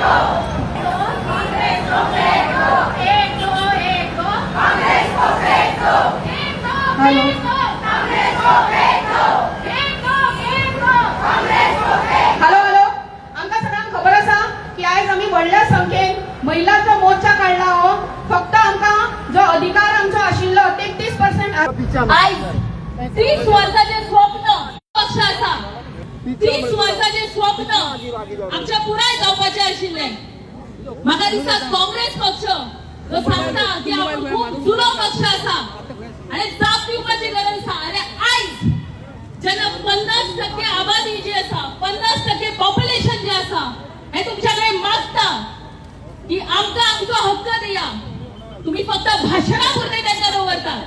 एक दो, एक दो, कांग्रेस को फेंक दो। एक दो, एक दो, कांग्रेस को फेंक दो। एक दो, एक दो, कांग्रेस को फेंक। हॅलो हॅलो, आमकां सगळ्यांक खबर आसा की आयज आमी व्हडल्या संख्येन महिलांचो मोर्चा काडला. हो फक्त आमकां जो अधिकार आमचो आशिल्लो 33% आयज 30 वर्साचे स्वप्न पक्ष आसा. 30 वर्साचे स्वप्न आमच्या पुराय जावपाचे आशिल्ले. म्हाका दिसता, काँग्रेस पक्ष जो सांगता की आपूण खूब जुनो पक्ष आसा आणि जाप दिवपाची गरज आसा. आणि आयज जेन्ना 50% आबादी जी आसा, 50% पॉप्युलेशन जे आसा, हे तुमच्या कडेन मागता की आमकां आमचो हक्क दिया, तुम्ही फक्त भाशणां पुरते तांकां दवरतात.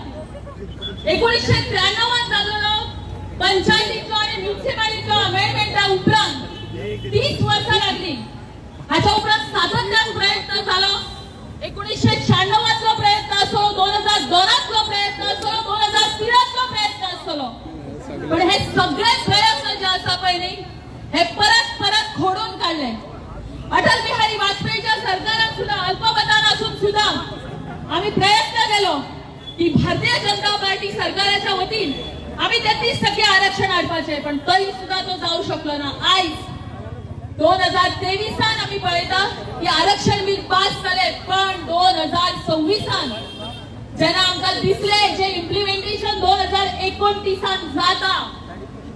1993 जाल्लो पंचायतीचो आणि म्युन्सिपालिटीचो अमेंडमेंटा उपरांत 30 वर्सां लागली. हाच्या उपरांत सातत्यान प्रयत्न जालो. 1996तलो प्रयत्न आसलो, 2002तलो प्रयत्न आसलो, 2003तलो प्रयत्न आसलो, पण हे सगळे प्रयत्न जे आसा पळय न्ही, हे परत परत खोडून काडले. अटल बिहारी वाजपेयीच्या सरकारात सुद्धा अल्पमतान असून सुद्धा आम्ही प्रयत्न केलो की भारतीय जनता पार्टी सरकाराच्या वतीन आम्ही 33% आरक्षण हाडपाचे, पण तरी सुद्धा तो जाऊ शकलो ना. आयज 2023 आमी पळयता की आरक्षण बील पास जाले, पण 2026 जेन्ना आमकां दिसले जे इम्प्लिमेंटेशन 2029 जाता,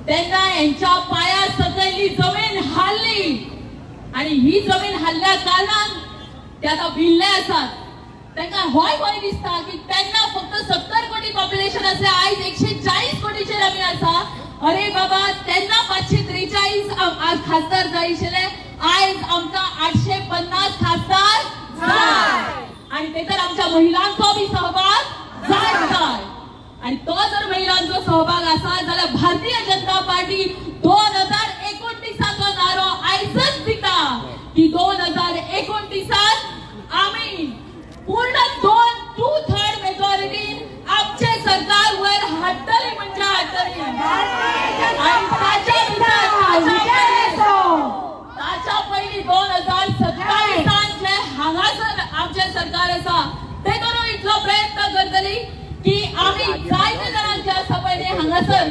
तेन्ना हेंच्या पाया सकयली जमीन हाल्ली. आणि ही जमीन हाल्ल्या कारणान ते आता भिल्ले आसात. तांकां होय भंय दिसता की तेन्ना फक्त 70 कोटी पॉप्युलेशन असले, आयज 140 कोटीचेर आमी आसा. अरे बाबा, तेन्ना 543 खासदार जाय आशिल्ले, आयज आमकां 850 खासदार जाय. आणि ते तर आमच्या महिलांचो बी सहभाग जाय जाय. आणि तो जर महिलांचो सहभाग आसा जाल्यार भारतीय जनता पार्टी 2029चो नारो आयजच दिता की 2029त आमी पूर्ण दोन टू थर्ड मेजॉरिटीन आमचे सरकार वयर हाडटली म्हणजे हाडटली. आणि ताच्या भितर ताच्या पयलीं 2027 जे हांगासर आमचें सरकार आसा, ते करून इतलो प्रयत्न करतली की आमी जायते जाणांक जे आसा पळय न्ही, हांगासर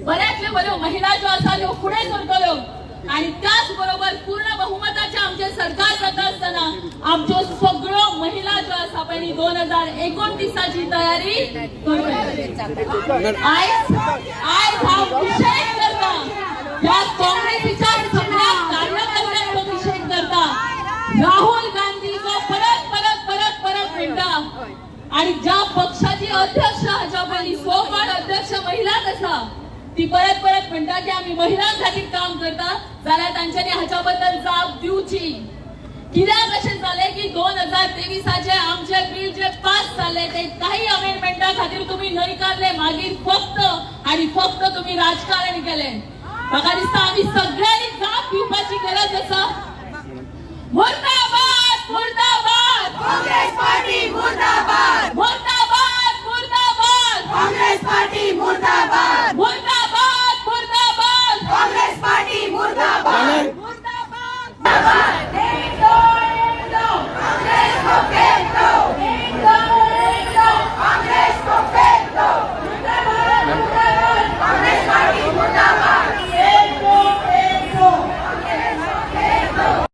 बऱ्यातल्यो बऱ्यो महिला ज्यो आसा त्यो फुडें सरतल्यो. आणि त्याच बरोबर पूर्ण बहुमताचे आमचे सरकार जाता आसतना आमच्यो सगळ्यो महिला ज्यो आसा पळय न्ही, 2029ची तयारी करतले. आयज आयज हांव निशेध करता, ह्या काँग्रेसीच्या सगळ्या कार्यकर्त्यांचो निशेध करता. राहुल गांधीचो परत परत परत परत म्हणटा आणि ज्या पक्षाची अध्यक्ष हाच्या पयलीं सोपान अध्यक्ष महिलाच आसा, ती परत परत म्हणटा की आमी महिलां खातीर काम करता, जाल्यार तांच्यांनी हाच्या बद्दल जाप दिवची. कित्याक अशें जालें की 2023चे आमचे बील जे पास जाले, ते काही अमेंडमेंटा खातीर तुम्ही न्हयकारले? मागीर फक्त आणि फक्त तुम्ही राजकारण केले. म्हाका दिसता, आमी सगळ्यांनी जाप दिवपाची गरज आसा.